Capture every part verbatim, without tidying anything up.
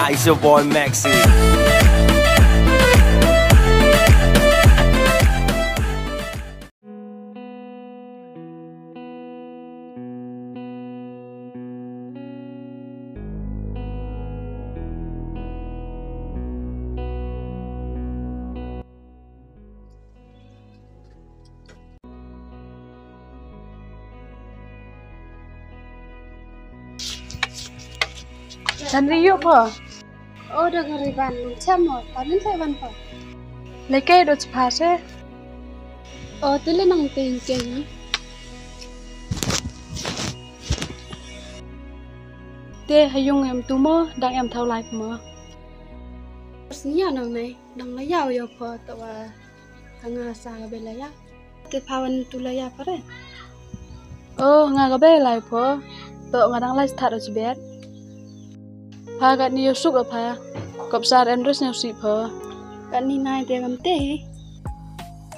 It's your boy Maxi. Chan ri yoh pho. O, da ka ri ban, chem mo, pa lin thai ban pho. Lei ke do chpa se. O, te le nang te ke ni. Te ha yung em tu mo, dang em thau lai mo. Sñiaw nang nei, dang la yaw yoh pho, to wa ha nga sa ka be la ya. Te pha wan tu la ya pha re. O, nga ka be lai pho. To nga dang lai sthat o chibet. Pha katni yoh suk o pha. Kop sar em res nyoh sik pho. Katni nai te kam te.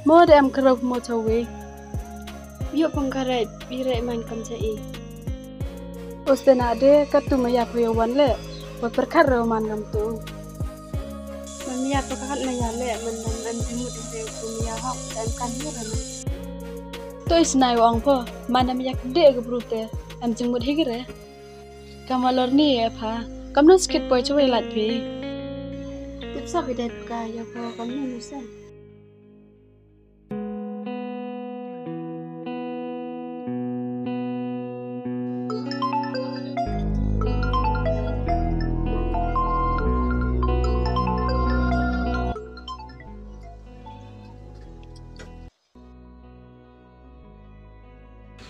Mo de em kro mo chawi. Yoh pang ka re, bi re man kam cha i. Us te na de, kat tu maya pho yoh wan le. Wa perkhat re man kam tu. Man maya pho ka khat maya le, man man an jingmut de tu maya hok, ta em kan ni re na. To is nai wa ong pho, man maya de ka bru te, an jingmut hi re. Kam wa lor ni e pha, kam no skit poi chwe lat phi. Tip sa bi de ka ya pho, kam no no se.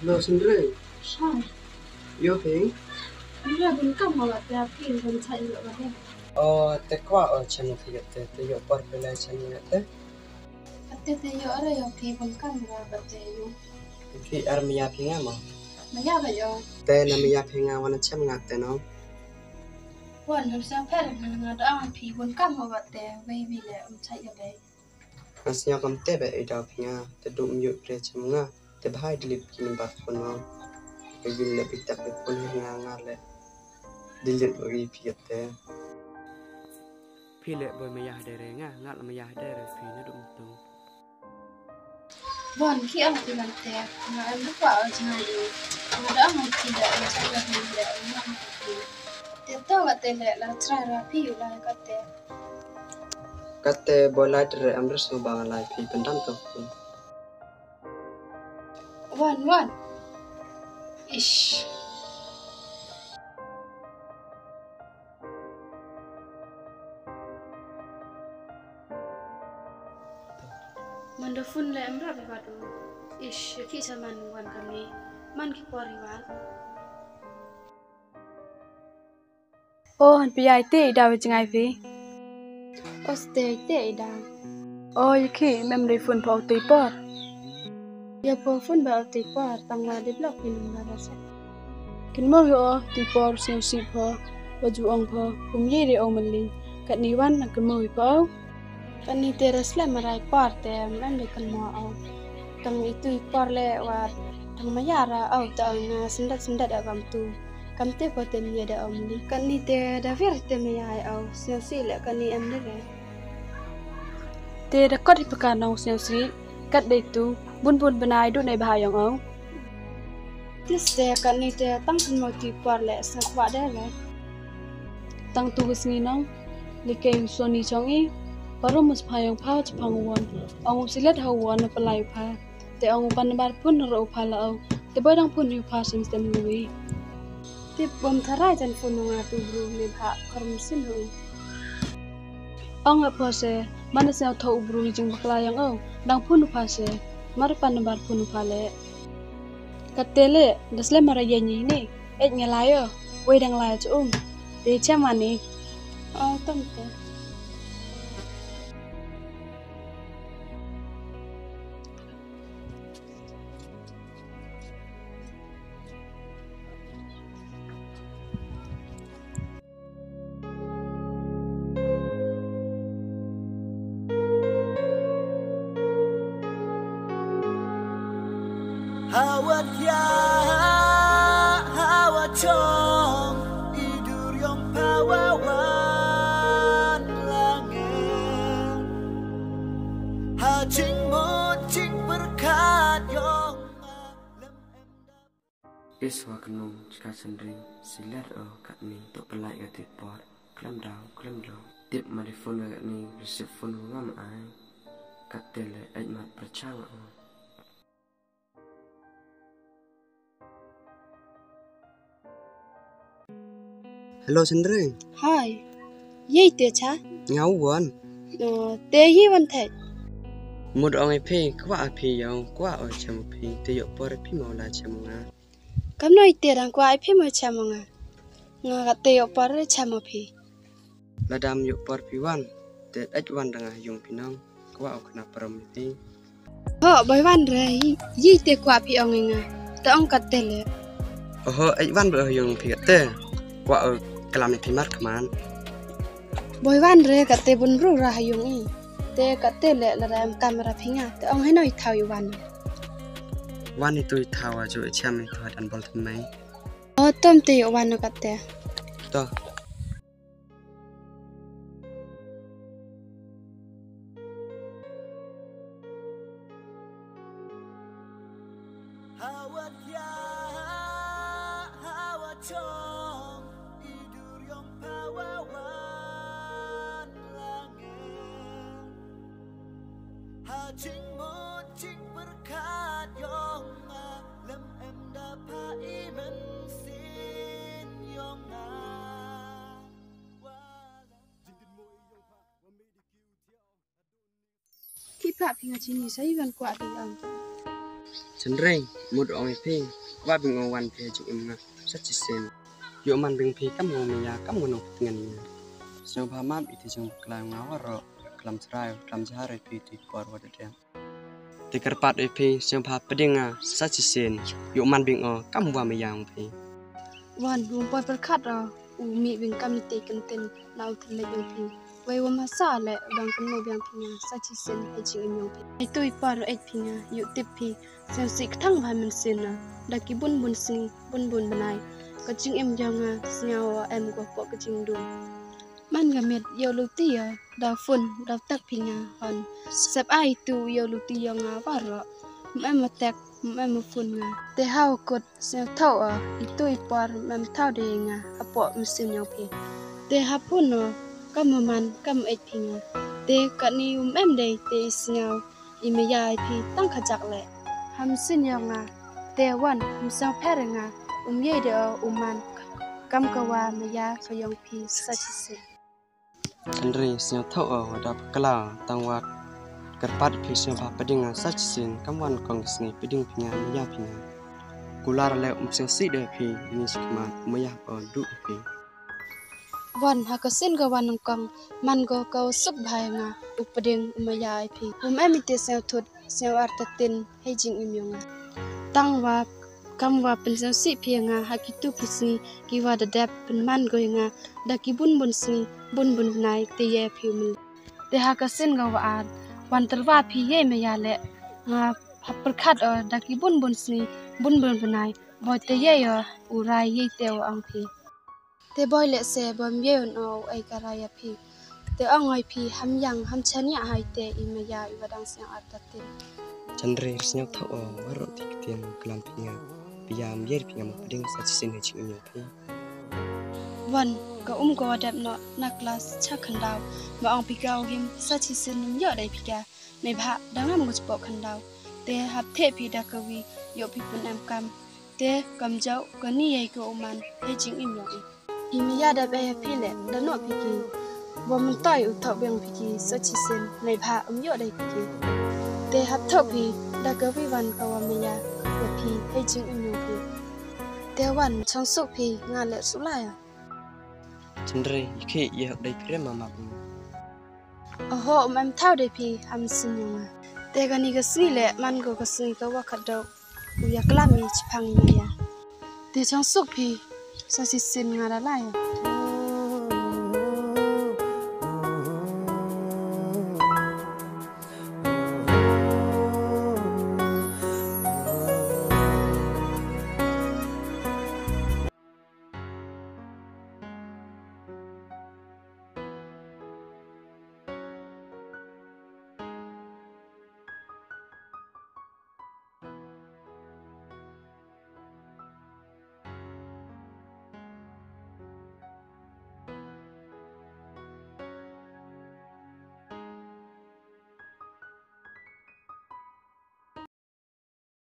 Lo sendiri. Sa. Yo ping. Ira bun kam ma wat ya ping bun chai lo ba de. O, te kwa o chanu phi te, te yo por pela chanu te. Ate te yo are yo phi bun kam wa ba te yo. Phi ar maya phi nga ma. Maya ba yo. Te na maya phi nga wana chem nga te no. Wan lo sa pher na nga da phi bun kam wa ba te, baby le um chai ya be. Nga sñiaw kam te be i daw phi nga, te du um yoh pre chem nga, te bha i delete ki number phone mo. Te yin le bi tak bi phone hi nga nga le. Delete wa i phi te. Phi le boi maya de re nga, nga le maya de re phi na du um tu. Bon, ki ang ti nang te, nga em du kwa o jngai du. Nga da ang ti le, nga chai le, nga le, nga ti. Te to ka te le, la chra ra phi u la ka te. Kate bo lai tre am res no ba lai phi pendam to. Wan, wan. Ish. Man da phone le em ra ba du. Ish, ki cha man wan kami. Man ki por i wan. O, han pia ite i daw i jngai phi. O, ste ite i daw. O, ya ki, mem dei phone pha u tei por. Ya pho phone ba u tei por, tang wa dei block phi number ra se. Kin mo hi o, tei por, sñiaw sih pho, wa ju ong pho, um ye dei o man li, katni wan, kin mo hi pho. Kani te ra slem marai por te, mem de kan mo au. Tang itu i por le wa, tang maya ra au ta nga sendat sendat a kam tu. Kam te pho te maya da au mli. Kani te da vir te maya au, sñiaw sih le kani em de re. Te da kot i paka nong sñiaw sih, kat de tu, bun bun bnai du nei bha yong au. Tis te kani te tang kan mo tu i por le sa khwa de re. Tang tu ka sngi nong. Lei ke u soni chong i, parom u spha yong pha chapang u won. Ong u silet ha u won u palai u pha. Te ong u pan number phone ro u pha la au. Te boi dang phone hi u pha sem sem lui. Tip bom tharai jan phone u nga tu bru ne bha karum sin hu. Ong a pho se, man sñiaw tho u bru i jingbakla yong au. Dang phone u pha se, mar pan number phone u pha le. Kate le, da slem mara ye ni ni. Ej nga lai o, wei dang lai cha um. Te chem ani. O, tom te. Hawa tia, hawa chong, i dur yong phawa wa. Is wa kynmo chika Chandri, silet o katni, to pynlait ka tip por, klam daw, klam daw. Tip ma di phone ka katni, receive phone ko ngam ai. Katte le ait mat pyrchang o. Hello, Chandri. Hi. Yei te cha? Nga u wan. O, te yei wan the. Mut ong e phi, kwah a phi yong, kwah o chem o phi, te yoh por phi mo la chem nga. Kamno i te dang kwah i phi mo chem nga. Nga katte yoh por chem o phi. Lada ym yoh por phi wan, te ait wan da nga ha yung phi nong, kwah o khana parom i phi. Ho, boi wan re, yei te kwah phi ong i nga, te ong katte le. Oho, ait wan boi ha yung phi katte, kwah o klam i phi markhmat. Boi wan re, katte bun ru ra ha yung i. Te katte le lada em kamera phi nga, te ong heno i thaw i wan. Wan i tu i thaw a ju i chem i thaw dan bol thymmai. O, tom te yoh wan o katte. To. Hawa tia, hawa chong, i dur yong phawa wan lange. Ha jingmut jingpyrkhat yong nga, lem em da pha i mynsiem yong nga. Ki pha phi nga chini sa i wan kwah phi ong. Chandri, mut ong i phi, kwah bing o wan phi ha jingim nga sa chisien. Yoh man bing phi kam ngo maya, kam ngo nongpyntngen nga. Sñiawbha map i te jong bakla nga waroh, klam chrai, klam jhar i phi te por wa da dep. Te kyrpad i phi, sñiawbha pdiang nga sa chisien, yoh man bing o kam wa maya ong phi. Wan, wym poi pyrkhat o, u mih bing kam i te kyntien na u thylliej yong phi. Wei wym hasa le, u dang kynmoo biang phi nga sa chisien ha jingim yong phi. Hei tu i por u eit phi nga, yoh tip phi, sñiaw sih kthang bha mynsiem na, da ki bun bun sngi, bun bun bnai. Ka jingim yong nga, sñiaw o em ko hapoh ka jingdum. Man ka miet yow luti o, daw phone, daw tek phi nga hon. Sep ai tu yow luti yong nga waroh. Ym em wa tek, ym em wa phone nga. Te hawa kut sñiawthooh o, i tu i por ym em thaw de nga hapoh mynsiem yong phi. Te ha phone o, kam wa man, kam wa eit phi nga. Te katni ym em de te i sñiaw. I maya i phi tang khajak le. Ham sin yong nga, te wan, ham sñiaw pher nga, um ye de o u man, kam ka wa maya ka yong phi sa chisien. Chandri, sñiawthooh o, wa da bakla, tang wa kyrpad phi sñiawbha pdiang nga sa chisien, kam wan kong ka sngi pdiang phi nga, maya phi nga. Kular le um sñiaw sih de phi, ini sikmat, maya o du phi. Wan, ha ka sien ka wan nyngkong, man ko ka wa suk bha ya nga, u pdiang u maya i phi. Um em i te sñiawthut, sñiaw artatien, hei jingim yong nga. Tang wa, kam wa pynsñiaw sih phi ya nga, ha kitu ki sngi, ki wa da dep, pynman ko ya nga, da ki bun bun sngi, bun bun bnai, te ye phi u mih. Te ha ka sien ka wa ar, wan tyrwa phi ye maya le, nga hap pyrkhat o, da ki bun bun sngi, bun bun bnai, boi te ye o, u rai ye te wa ong phi. Te boi leh se boi ym ye un o u ei ka rai ya phi. Te ong o i phi ham yang ham chaniah hai te i maya i wa dang sñiaw artatien. Chandri, sñiawthooh o waroh ti ktien klam phi nga. Phi ya ym ye phi nga mo pdiang sa chisien hei jingim yong phi. Wan, ka um ka wa dep noh na klas cha khyndaw. Ma ong phi ka u him sa chisien ym yoh dei phi ka. Neibhah da ngam ko chapoh khyndaw. Te hap theh phi da ka wi yoh phi pun em kam. Te kam jooh kani yei ko u man hei jingim yong i. I maya da bei ya phi le da noh phi ki. Wa myntoi u thoh biang phi ki sa chisien neibhah ym yoh dei phi ki. Te hap thoh phi da ka wi wan ka wa maya ya phi hei jingim yong phi. Te wan chong suk phi nga le sula ya. Chandri, i khih ye hok dei phi re ma map. Oho, ym em thaw de phi ham sin yong nga. Te kani ka sngi le man ko ka sngi ka wa khatdooh u ya klam i chiphang i maya. Te chong suk phi sa chisien nga da lai ya.